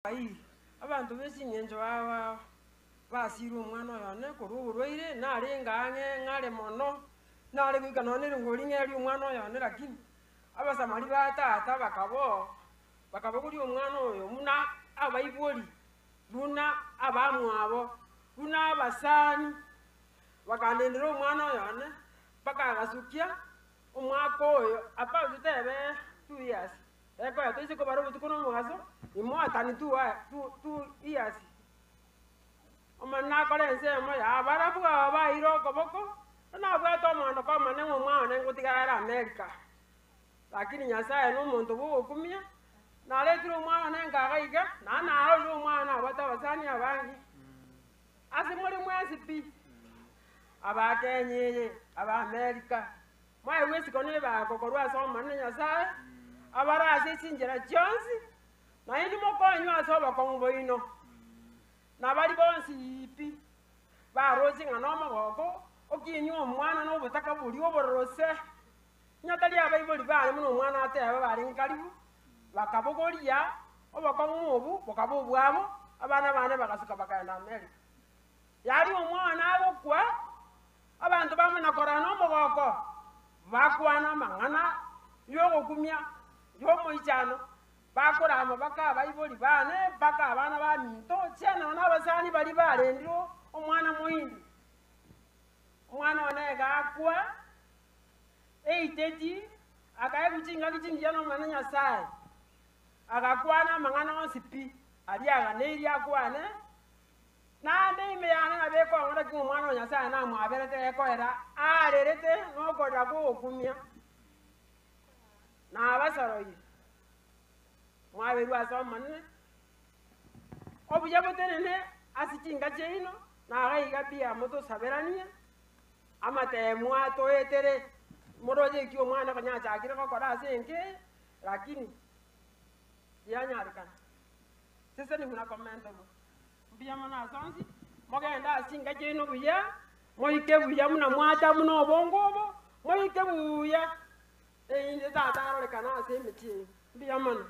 Abairi, abanto be ching'encho aba basirwe omwana oyo one korwa oborwaire, narenge ang'e ng'are mono, nare goika nonya na erongori ng'erie omwana oyo one lakini abasamari ba tata bakaboo, bakabogoria omwana oyo buna abaibori, buna abamwabo, buna abasani, bakandendera omwana oyo one, mpaka agasukia omwaka oyo about totebe 2 years. Ekoya toise kobara obotuko na omogaso, imwatani 2 years. Omonene akore ensemo ya barabwo aba baeire okoboko, nabwate omondoko omonene ng'a omwana one ngotigara are America. Lakini Nyasaye na omonto bw'ogokumia, naretire omwana one nkaga iga, naende narorire omwana nabwate abasani abange. Ase more mwensi pi, aba Kenya eye, aba America, Mwaigwe isiko nebaako korwa ase Omonene Nyasae, abare ase chinchera chionsi, na inwe mokonywe ase obokong'u bwaino. Na baria bonsi pi baroche ng'a nomogoko okinywe omwana na obotaka boria obororo se, onye tari abaibori baane buna omwana ateba barenge karibu, bakabogoria obokong'u obwo bokaba obwabo, abana baane bagasuka bakagenda Amerika. Yaria omwana agokwa, Abanto bamanya korora nomogoko, bakwana amang'ana y'ogokumia, y'omoichano, bakorama mpaka abaibori baane, mpaka abana baminto, chiana na abasani baria barendire omwana moindi. Omwana one iga akwa, eiteti, akaegwa chingaki chingiya n'Omonene Nyasae, agakwana amang'ana onsi pi, aria aganeirie akwane. Naende ime yane nabo ekong'ora ki Omwana o Nyasae namwaberete gekoera aarerete nokorera kw'ogokumia, na abasoroire. Mwaberwe ase Omonene obuya botenene ase chinka chiaino, na iga iga buya motosaberanie amateemwa atoetere, moroche eki omwana konya achakire gokora ase enka eye, lakini tianyarekana. Sesenigwe na komenterwa. Mbuya mono ase onsi, mogende ase chinka chiaino buya, moike buya buna mwacha buna obongo obo, moike buya, erinde tata arorekane ase emechie eye. Mbuya mono.